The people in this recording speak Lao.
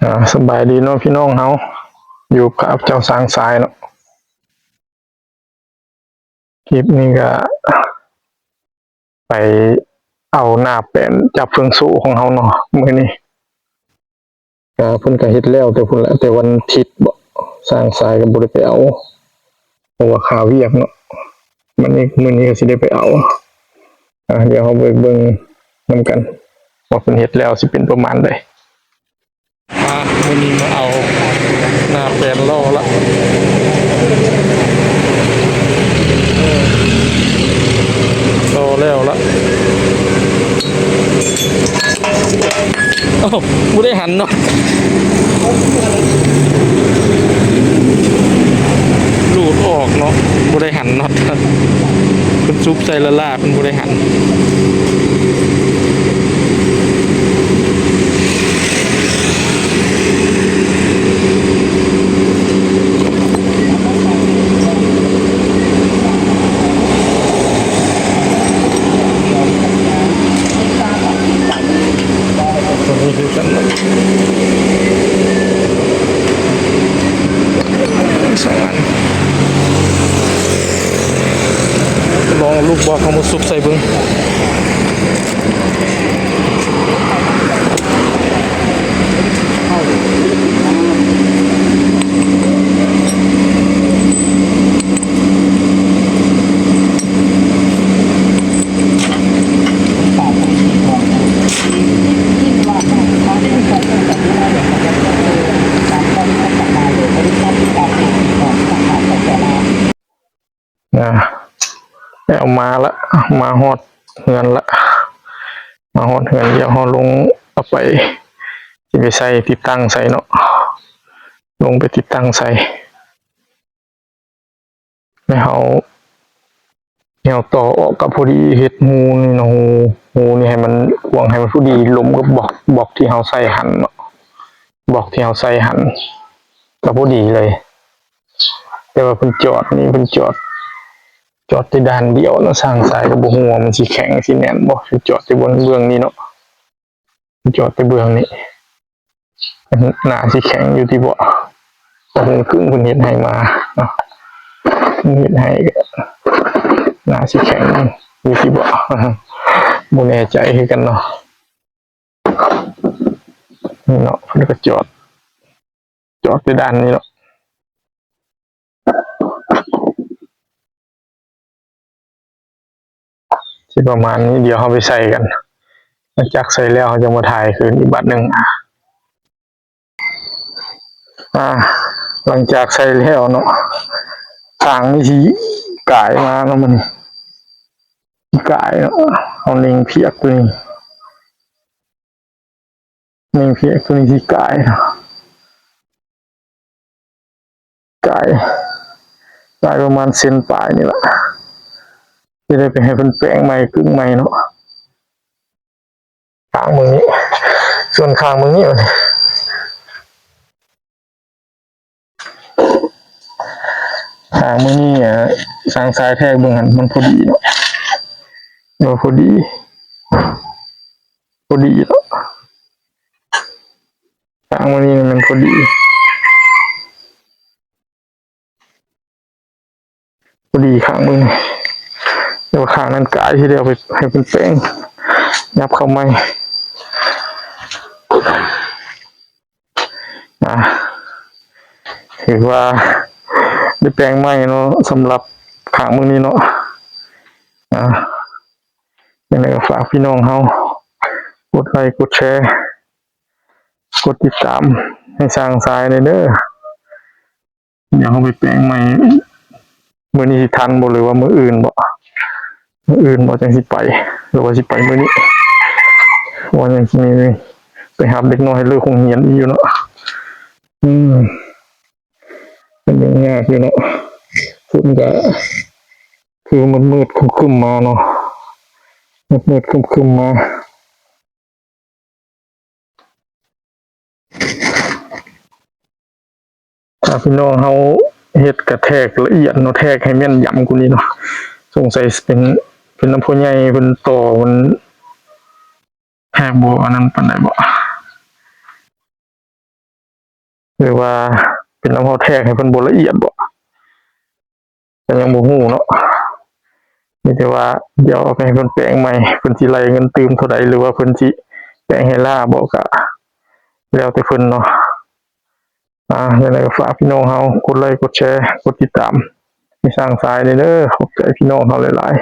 ອ່າ ສະບາຍດີເນາະພີ່ນ້ອງເຮົາ ຢູ່ກັບເຈົ້າຊ້າງຊາຍເນາະ. ຄລິບນີ້ກະໄປເອົາໜ້າແປນຈັບເຟືອງໂສ້ຂອງເຮົາເນາະ ມື້ນີ້. ກະເພິ່ນກະເຮັດແລ້ວແຕ່ພຸ້ນແຫຼະ ແຕ່ວັນທິດເບາະ ຊ້າງຊາຍກະບໍ່ໄດ້ໄປເອົາ ເພາະວ່າຄາວຽກເນາະ. ມື້ນີ້ ມື້ນີ້ກະຊິໄດ້ໄປເອົາ. ອ່າ ດຽວເຮົາໄປເບິ່ງນຳກັນວ່າເພິ່ນເຮັດແລ້ວຊິເປັນປະມານໃດ. ອ່າ ມື້ນີ້ມາເອົາໜ້າແປນລໍລະ ລໍແລ້ວລະ. ເອົ້າ ບໍ່ໄດ້ຫັນເນາະ ຫຼຸດອອກເນາະ ບໍ່ໄດ້ຫັນເນາະ ເພິ່ນຊຸບໃສ່ລ້າໆ ເພິ່ນບໍ່ໄດ້ຫັນ. ສອງອັນ ລອງເອົາລູກບອກເຂົ້າມາຊຸບໃສ່ເບິ່ງ. ນະ ແລ້ວມາລະ ມາຮອດເຮືອນລະ ມາຮອດເຮືອນ ດຽວເຮົາລົງເອົາໄປ ຊິໄປໃສ່ ຕິດຕັ້ງໃສ່ເນາະ ລົງໄປຕິດຕັ້ງໃສ່. ແລ້ວເຮົາ ແລ້ວຕໍ່ອອກກະພໍດີເຮັດຮູນີ້ເນາະ ຮູ ຮູນີ້ໃຫ້ມັນກວ້າງ ໃຫ້ມັນພໍດີລົມກັບບລັອກ ບລັອກທີ່ເຮົາໃສ່ຫັ້ນເນາະ ບລັອກທີ່ເຮົາໃສ່ຫັ້ນກະພໍດີເລີຍ. ແຕ່ວ່າເພິ່ນຈອດນີ້ ເພິ່ນຈອດ ຈອດແຕ່ດ້ານດຽວເນາະ ຊ່າງຊາຍກະບໍ່ຮູ້ວ່າມັນຊິແຂງຊິແໜ້ນບໍ່ ເພິ່ນຈອດແຕ່ເບື້ອງນີ້ເນາະ ຈອດແຕ່ເບື້ອງນີ້ ໜ້າຊິແຂງຢູ່ຕິເບາະ ບໍ່ຮູ້ກຶ່ງເພິ່ນເຮັດໃຫ້ມາເນາະ ເພິ່ນເຮັດໃຫ້ໜ້າຊິແຂງຢູ່ຕິເບາະ ບໍ່ແນ່ໃຈຄືກັນເນາະ. ນີ້ເນາະ ເພິ່ນກະຈອດ ຈອດແຕ່ດ້ານນີ້ເນາະ ຊິປະມານນີ້ ດຽວເຮົາໄປໃສ່ກັນ ຫຼັງຈາກໃສ່ແລ້ວເຮົາຈັ່ງມາຖ່າຍຄືນອີກບາດໜຶ່ງ. ອ່າ ຫຼັງຈາກໃສ່ແລ້ວເນາະ ທາງນີ້ຊິກາຍມາເນາະ ມັນກາຍເນາະ ເຮົາເນັ່ງພຽກໂຕນີ້ ເນັ່ງພຽກໂຕນີ້ຊິກາຍເນາະ ກາຍ ກາຍປະມານເຊັນປາຍນີ້ລະ ຊິໄດ້ໄປໃຫ້ເພິ່ນແປງໃໝ່ ກຶ້ງໃໝ່ເນາະ. ຂ້າງເບິ່ງນີ້ ສ່ວນຂ້າງເບິ່ງນີ້ ຂ້າງເບິ່ງນີ້ ອ່າ ຊ່າງຊາຍແທກເບິ່ງຫັ້ນ ມັນພໍດີເນາະ ເອີ ພໍດີ ພໍດີເນາະ ຂ້າງເບິ່ງນີ້ມັນພໍດີ. ພໍດີຂ້າງເບິ່ງ ແຕ່ວ່າຂ້າງນັ້ນກາຍ ຊິໄດ້ເອົາໄປໃຫ້ເພິ່ນແປງ ຫຍັບເຂົ້າໃໝ່ ອ່າ ຖືວ່າໄດ້ແປງໃໝ່ເນາະ ສຳລັບຂ້າງເບິ່ງນີ້ເນາະ ອ່າ ຈັ່ງໃດກະຝາກພີ່ນ້ອງເຮົາ ກົດໄລ ກົດແຊ ກົດຕິດຕາມໃຫ້ຊ່າງຊາຍແດ່ເດີ. ດຽວເຮົາໄປແປງໃໝ່ ມື້ນີ້ຊິທັນບໍ່ ຫຼືວ່າມື້ອື່ນບໍ່ ມື້ອື່ນບໍ່ຈັ່ງຊິໄປ ຫຼືວ່າຊິໄປມື້ນີ້ ວ່າຍັງຊິມີໄປຮັບເດັກນ້ອຍເລີກໂຮງຮຽນອີກຢູ່ເນາະ ອືມ ມັນຍັງຍາກຢູ່ເນາະ ຝົນກະຄືມືດໆ ຄຶ້ມໆ ມາເນາະ ມືດໆ ຄຶ້ມໆ ມາ. ຖ້າພີ່ນ້ອງເຮົາເຮັດກະແທກລະອຽດເນາະ ແທກໃຫ້ແມ່ນຢຳກວ່ານີ້ເນາະ ສົງໄສຊິເປັນ ເປັນນຳພໍ່ໃຫຍ່ເພິ່ນຕໍ່ ມັນແທກບໍ່ອັນນັ້ນປານໃດບໍ. ຫຼືວ່າເປັນນຳເຮົາແທກໃຫ້ເພິ່ນບໍ່ລະອຽດບໍ ກໍຍັງບໍ່ຮູ້ເນາະ. ມີແຕ່ວ່າດຽວເອົາໄປໃຫ້ເພິ່ນແປງໃໝ່ ເພິ່ນຊິໄລ່ເງິນຕື່ມເທົ່າໃດ ຫຼືວ່າເພິ່ນຊິແປງໃຫ້ລ້າບໍ ກໍແລ້ວແຕ່ເພິ່ນເນາະ. ອ່າ ຈັ່ງໃດກໍຝາກພີ່ນ້ອງເຮົາກົດໄລ ກົດແຊ ກົດຕິດຕາມ ໃຫ້ຊ່າງຊາຍແດ່ເດີ. ຂອບໃຈພີ່ນ້ອງເຮົາຫຼາຍ